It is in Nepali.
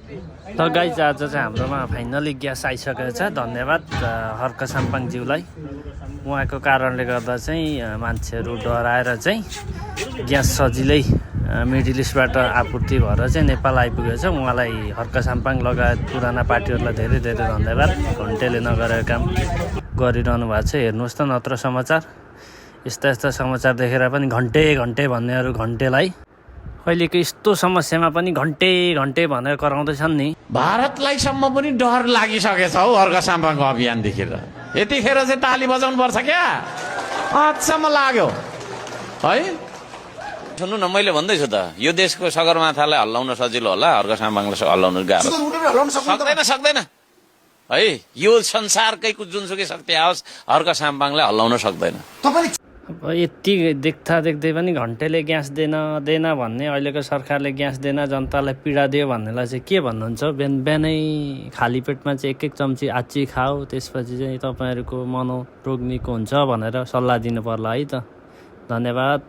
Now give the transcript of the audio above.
त गाइज आज चाहिँ हाम्रोमा फाइनली ग्यास आइसकेको छ। धन्यवाद हर्क साम्पाङज्यूलाई। उहाँको कारणले गर्दा चाहिँ मान्छेहरू डराएर चाहिँ ग्यास सजिलै मिडल इस्टबाट आपूर्ति भएर चाहिँ नेपाल आइपुगेछ। उहाँलाई हर्क साम्पाङ लगायत पुराना पार्टीहरूलाई धेरै धेरै धन्यवाद। घन्टेले नगरेको काम गरिरहनु भएको छ। हेर्नुहोस् त नत्र समाचार, यस्ता यस्ता समाचार देखेर पनि घन्टे घन्टे भन्नेहरू घन्टेलाई अहिलेको यस्तो समस्यामा पनि घन्टे घन्टे भनेर कराउँदैछन् नि। भारतलाई सम्म पनि डर लागिसकेछ हौ हर्क साम्पाङको अभियान देखेर। यतिखेर चाहिँ ताली बजाउनु पर्छ क्या, अचम्म लाग्यो है। सुन्नु न, मैले भन्दैछु त यो देशको सगरमाथालाई हल्लाउन सजिलो होला, हर्क साम्पाङलाई हल्लाउन गाह्रो। सक्दैन है। यो संसारकैको जुनसुकै शक्ति आओस् हर्क साम्पाङलाई हल्लाउन सक्दैन। अब यति देख्दै पनि घन्टेले ग्यास देन भन्ने, अहिलेको सरकारले ग्यास देन जनतालाई पीडा दियो भन्नेलाई चाहिँ के भन्नुहुन्छ? बिहानै खाली पेटमा चाहिँ एक चम्ची आची खाऊ, त्यसपछि चाहिँ तपाईँहरूको मनोरोग निको हुन्छ भनेर सल्लाह दिनु पर्ला है त। धन्यवाद।